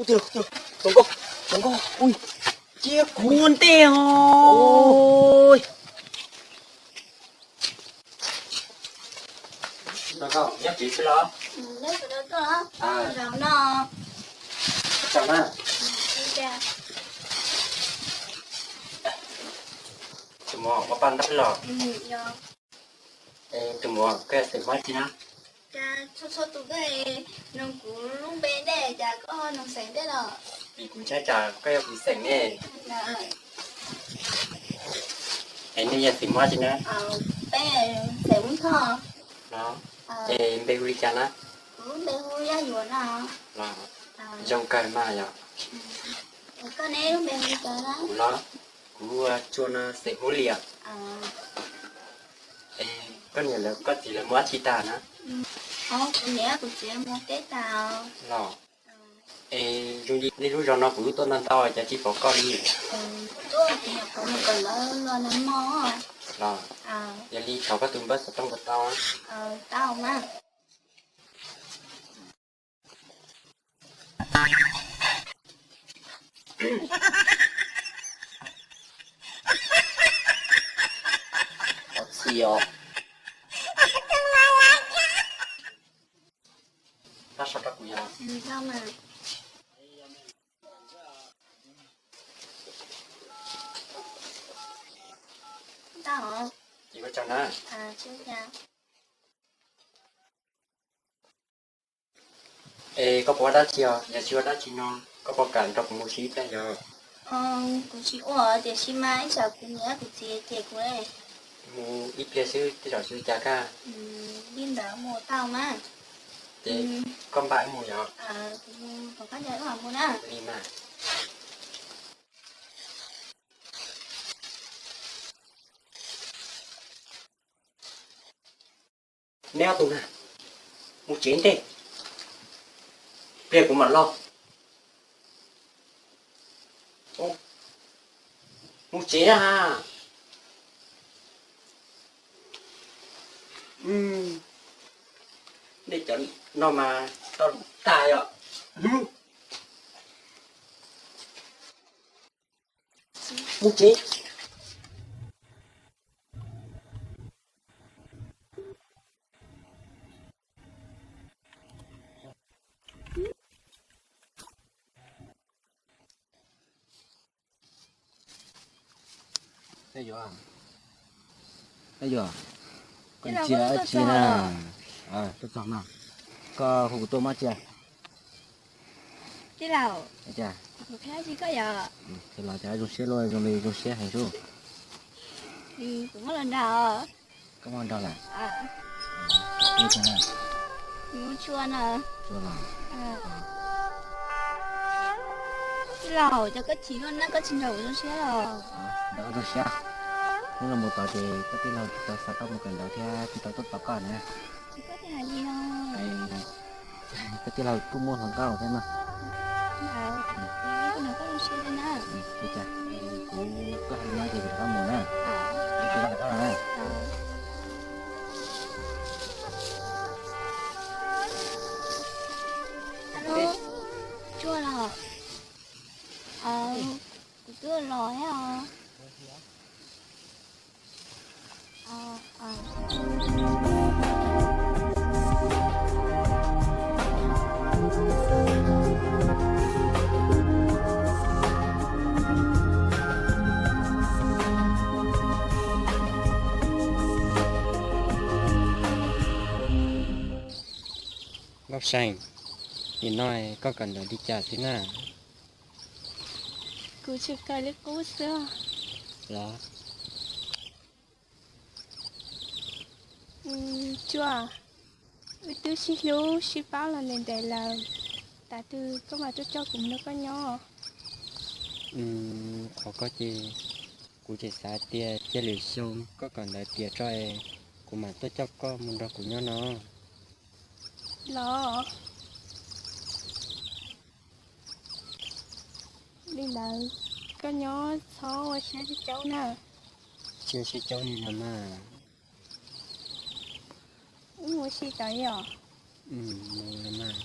Ub, tus nkauj, tus nkauj, ub, cia kuv ua ntej os. Nyob tsev xwb los? Nyob tsev. Zaum no. Zaum na. Tus muam, ua paj ntaub los? Es tus muam, koj yog xeem Hmoob tsi na? Cas txhua txhua tus koj noog kuv lub npe ntej, cas koj noog xeem ntej los? Vim kuv ntshai tsam koj yog kuv xeem ne. Es nej yog xeem Hmoob tsi na? Peb xeem Hmoob Thoj. Los, es npe hu li cas na? Kuv lub npe hu Yaj Yuam no. Los, zoo kawg mas yom. Koj ne, lub npe hu li cas na? Kuv los, kuv hu ua Tsua no, xeem Hmoob Liam. Es koj niam lawv koj txiv lawv mus dab tsi tag na? Kuv niam kuv txiv mus teb tag. Los, es zoo li nej lub zos no kuv twb tuaj ntau ntau cas tsis pom koj li. Tuaj ces nyuam qhuav mus kawm ntawv los nag hmo. Los, yog li thov koj tus npawb xov tooj puas tau? Tau mas. Txi os. Pab sau rau kuv yom. Ces ua tsaug na. Es koj puas ua dab tsi os? Yog tsis ua dab tsi no, koj puas kam nrog kuv mus ua si ib pliag yom? Kuv tsis ua tiam sis mas ib tsam kuv niam kuv txiv cem kuv. Mus ib pliag xwb tej zaum tsis ua cas kag. Li ntawd mus tau mas. Ces koj npaj wb mus yom? Kuv mus kom koj ncaim wb mus na. Li mas. Neb ob tug na, mus tsev ntej, pliag kuv mam los. Mus tsev na. Nej cov no mas tau tag yom. Mus tsev. Yuav, yuav, koj tsis tsis na, tuaj txog no, koj hu kuv tuaj mab tsi? Tij laug, kuv qhia tsis koj yom. Los cas zoo siab luaj, zoo li zoo siab heev sub. Kuv muab los nrog. Koj muab nrog lawm? Tij laug, cas koj chim luaj na, koj tsis nrog kuv zoo siab los? Nrog koj zoo siab. Hnub no mus tod ces koj tij laug tsis tau xa koj mus kawm ntawv thiab tsis tau tuaj tos koj na. Koj tij laug kuj muaj hluas nkauj thiab no. Ua cas kuv koj hais li no ces kuv rov qab mus na. Kuv tsis los ntawm koj lawm na. Tsuag los? Kuv twb los thiab os. Nkauj See, nim no koj kawm ntawv li cas xwb na? Kuv tsuas kawm li qub xwb. Los? Tsuag, wb twb sib hlub sib paub los ntev ntev lawm, tas twg koj mam tuaj coj kuv mus nrog koj nyob. Qhov ko ces kuv tseem xav tias cia lwm xyoo koj kawm ntawv tiav tso es kuv mam tuaj coj koj mus nrog kuv nyob no. Los? Li ntawd koj nyob txhob ua siab caub na. Tsis ua siab caub li los mas. Wb mus ua si tod os. Mus los mas.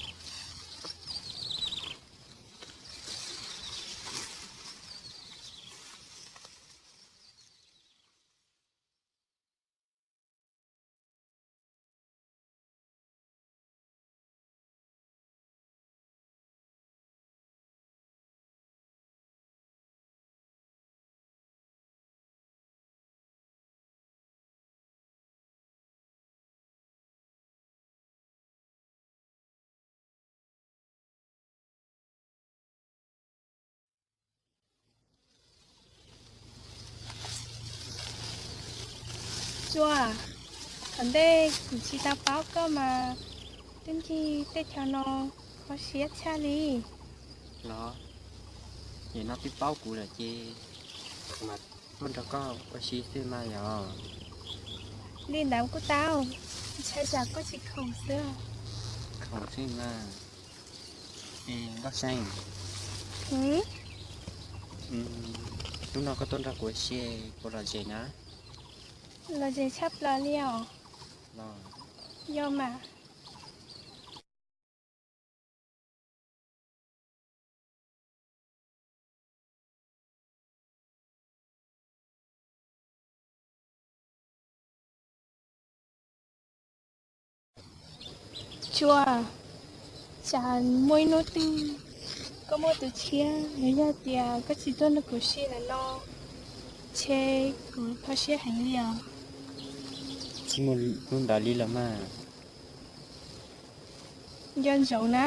Tsua, thaum ntej kuv tsis tau paub koj mas twb ncig tej chaw no kho siab tshaj li. Los, nim no twb paub kuv lawm ces kuv mam tuaj nrog koj ua si xwb mas yog. Li ntawd kuj tau, ntshai tsam koj tsis khoom xwb. Khoom xwb mas. Es Nkauj Seej, hnub no koj tuaj nrog kuv ua si puas lom zem na? Lom zem tshaj plaws li os. Los, yog mas. Tsua, tsam muaj ib hnub twg koj muaj tus tshiab los yog tias koj tsis tuaj nrog kuv ua si lawm no, ntshe kuv kho siab heev li os. Tsis muaj hnub ntawd li los mas. Nco ntsoov na.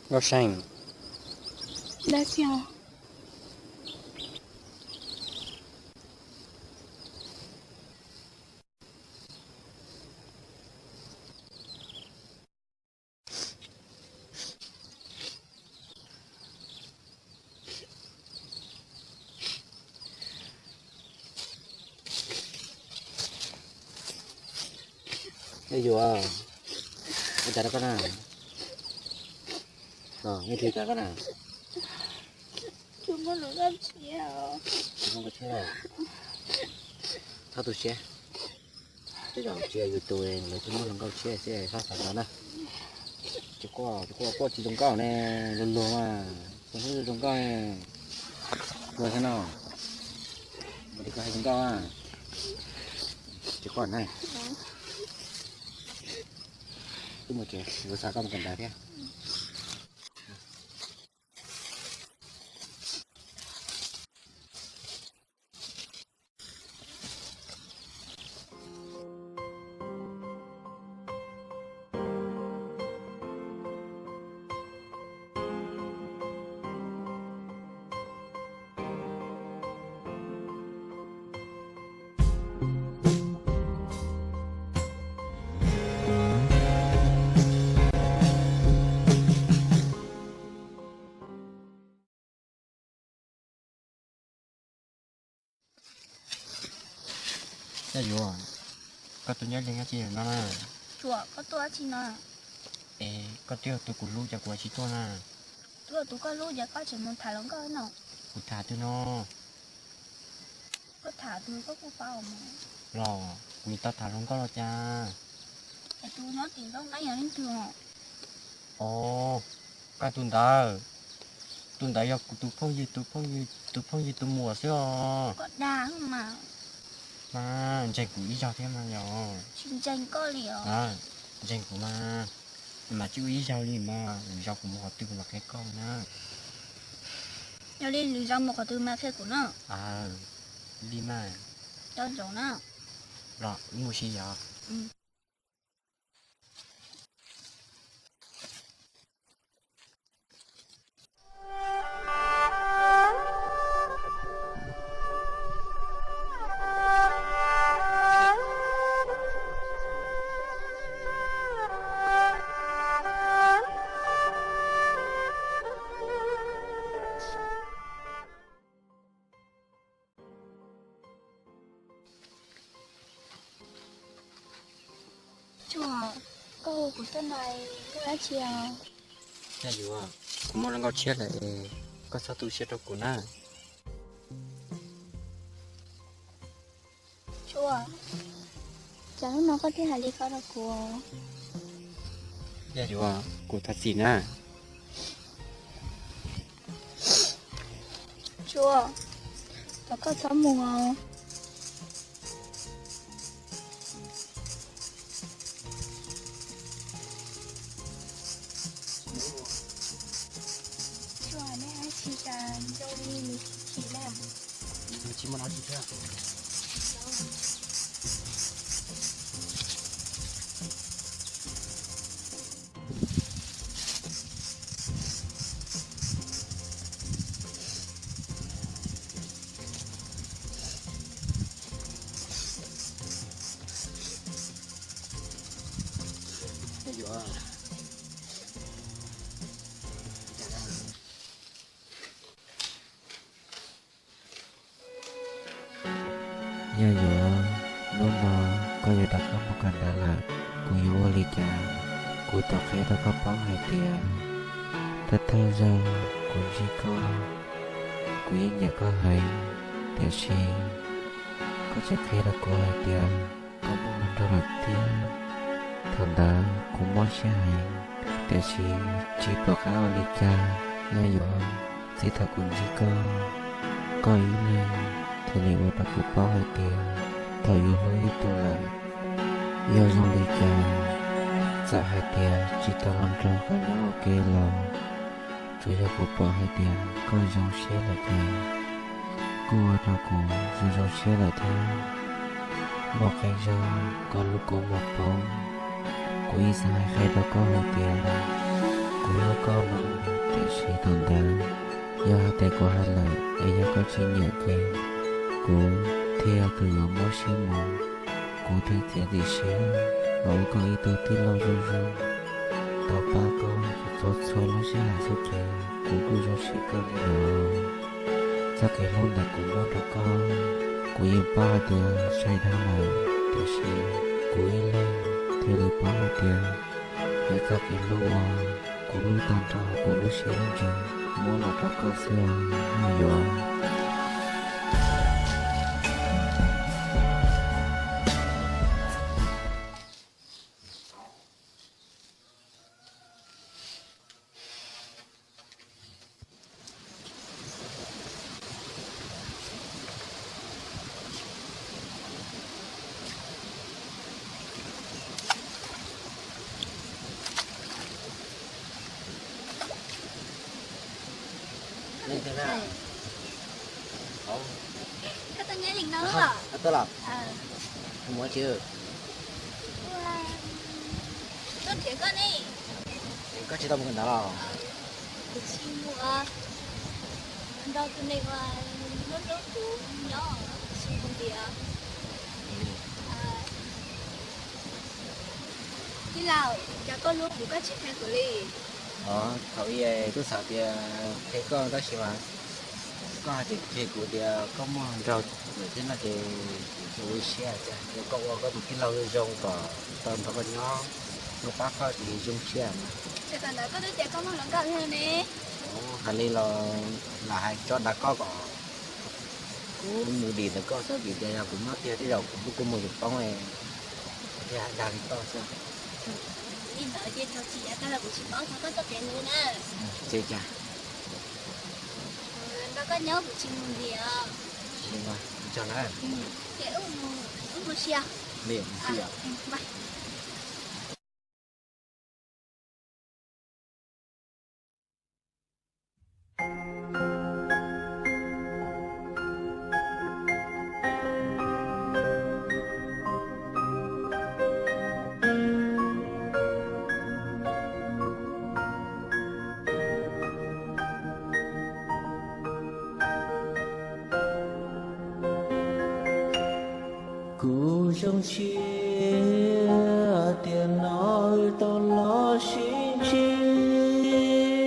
Nkauj Seej. Dab tsi os? Yog yuav, ua cas rau koj na? Ua cas rau koj na? Tsis muaj hluas nkauj tshiab. Txhob tu siab. Tej zaum tsis yog yus tus, lawv tsis muaj hluas nkauj tshiab xwb, txhob xav ntau na. Tsis quaj, tsis quaj, quaj tsis zoo nkauj ne, luag luag mas, tus hlub zoo nkauj ne. Quaj thiab no, ua li koj hais zoo nkauj na. Tsis quaj na. Wb mus tsev, yuav xa koj mus kawm ntawv thiab. Yog yuav, koj tuaj nyob li dab tsi no na? Tsua, koj tuaj dab tsi no? Es koj twb yog tus kuv hlub cas kuv tsis tuaj na? Twb yog tus koj hlub cas koj tseem mus tham hluas nkauj no? Kuv tham twg no? Koj tham twg koj kuj paub mas. Los kuv tsis tau tham hluas nkauj los cas? Es tus nyob tim Ntxoov Neeb yog leej twg? Os, koj tus ntawd, tus ntawd yog kuv tus phooj ywg tus phooj ywg tus phooj ywg tus muam xwb os. Koj dag mas. Mas ntseeg kuv ib zaug thiab mas yog. Tsis ntseeg koj li os. Ntseeg kuv mas, mas tsis ua ib zaug li mas, lwm zaus kuv mus qhov twg kuv mam qhia koj na. Yog li lwm zaus mus qhov twg mas qhia kuv na. Li mas. Cov ntsoov na. Los wb mus si yog. Tsua, koj hu kuv tuaj no muaj dab tsi os? Yog yuav, kuv muaj hluas nkauj tshiab lawm, koj txhob tu siab rau kuv na. Tsua, cas hnub no koj thiaj hais li ko rau kuv? Yog yuav, kuv thov txim na. Tsua, thov koj txhob mus os. Tsua, neb hais tsis tas zoo li lwm chim na. Tsis muaj dab tsi thiab. Yog yuav, hnub no koj yuav rov qab mus kawm ntawv lawm, kuv yuav ua li cas kuv thiaj qhia rau koj paub hais tias thawj thawj zaug kuv ntsib koj, kuv yeej nyiam koj heev, tiam sis koj tseem qhia rau kuv hais tias koj muaj hluas nraug lawm thiab. Thaum ntawd kuv mob siab heev, tiam sis tsis pom qab ua li cas. Yog yuav, txij thaum kuv ntsib koj, koj ib leeg thiaj li ua rau kuv paub hais tias thaum yus hlub ib tug lawm, yog zoo li cas, txawm hais tias tsis tau hluas nraug kom nyob ua ke los, tsuas yog kuv pom hais tias koj zoo siab lawm ces kuj ua rau kuv zoo zoo siab lawm thiab. Muaj qee zaug koj hlub kuv mus poob, kuv ib xav hais qhia rau koj hais tias kuv hlub koj no, tiam sis thaum ntawd yog hais tias kuv hais lawm es yog koj tsis nyiam ces kuv thiaj yog tus yuav mob siab mus. Kuv thiaj txiav txim siab los ua koj ib tug tij laug zoo zoo, tau pab koj txhua txhua lub sij hawm xwb ces kuv kuj zoo siab kawg li os. Txoj kev hlub ntawd kuv muab rau koj, kuv yeej paub hais tias sai dhau lawm, tiam sis kuv ib leeg thiaj li paub hais tias yog txoj kev hlub uas kuv hlub tag nrho kuv lub siab lub ntsws muab los rau koj xwb os, Yaj Yuam. Koj tau nyob li no los? Mus tsis? Tuaj nrhiav koj ne. Koj tsis tau mus ntawd los? Kuv tsis mus. Nrog tus neeg uas hlub hlub kuv nyob tsis mus ntiav. Tij laug, cas koj hlub kuv koj tsis qhia kuv li? Thaum ub twb xav tias qhia koj tab sis mas koj hais tias qhia kuv tias koj muaj hluas nraug lawm thiab no ces kuv ua ib siab tias koj ua koj tus tij laug zoo zoo kom tau nrog koj nyob, kuv pab koj ces zoo siab mas. Ces thaum ntawd koj twb tias koj muaj hluas nkauj thiab ne. Hais li los lam hais tso dag koj kom kuv mus dim ntawm koj xwb vim tias yog kuv nyob tiag tej zaum kuv kuj mus yus poob, kuv thiaj hais dag li koj xwb. Li ntawd ces txog txij yav tag los kuv tsis paub txog koj txoj kev hlub na. Ces cas nrog koj nyob kuv tsis mus ntiav. Tsis mus, txog na. Ces wb mus, wb mus sia. Li mus sia. Kuv zoo siab tiam no wb tau los sib ntsib,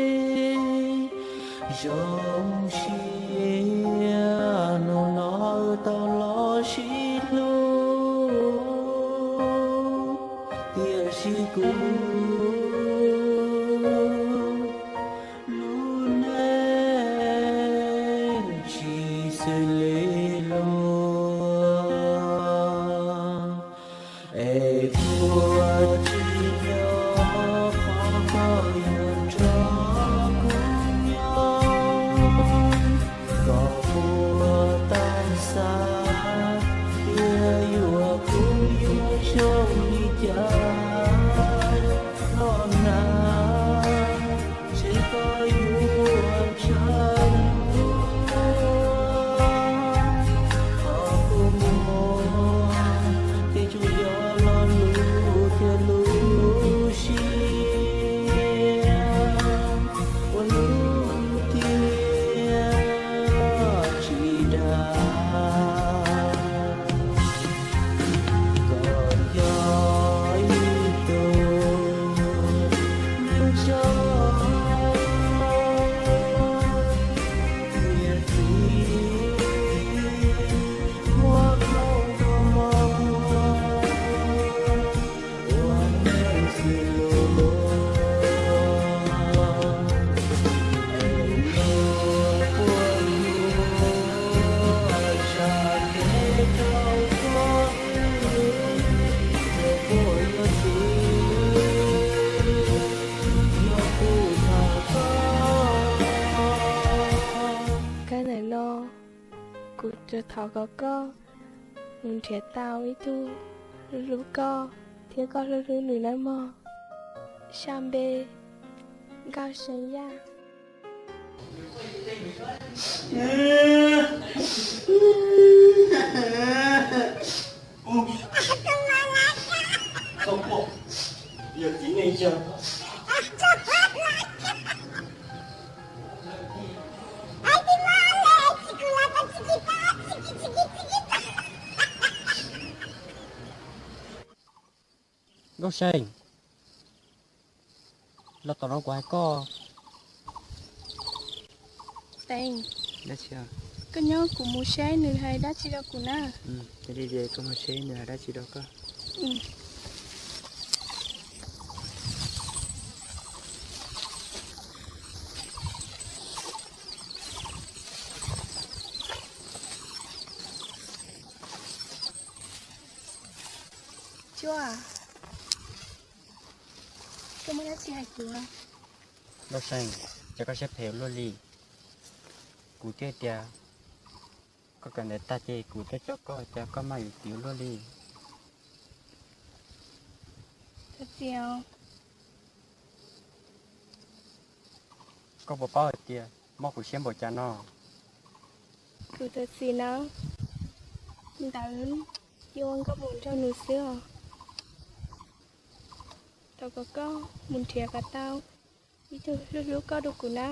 zoo siab hnub no wb tau los sib hlub, tiam sis kuv lub neej tsis xws li luag, es kuv tsis nyob qhov koj yuav nrog kuv nyob, kom puas tab xav tias yuav kuv yuav zoo li cas los na, ces koj yuav tshaj luag. Kuv tsuas thov kom koj mus nrhiav tau ib tug hlub hlub koj thiab koj hlub hlub nws nawb mog. Sau npe, Nkauj See Yaj. Nkauj See, los tom no kuv hais koj. Teev, koj nyob kuv mus saib nws hais dab tsi rau kuv na. Koj mus saib nws hais dab tsi rau koj. Cuab, koj muaj dab tsi hais kuv? Nkauj See, cas koj siab phem ua luaj li. Kuv twb tias koj kawm ntawv tag ces kuv tuaj coj koj, cas koj maj yuav tiv ua luaj li. Koj puas paub hais tias mob kuv siab npaum cas no? Kuv thov txim nawb, ntawd yog ua nkauj mus nrog nws xwb os. Thov kom koj mus nrhiav kom tau ib tug hlub hlub koj rau kuv na.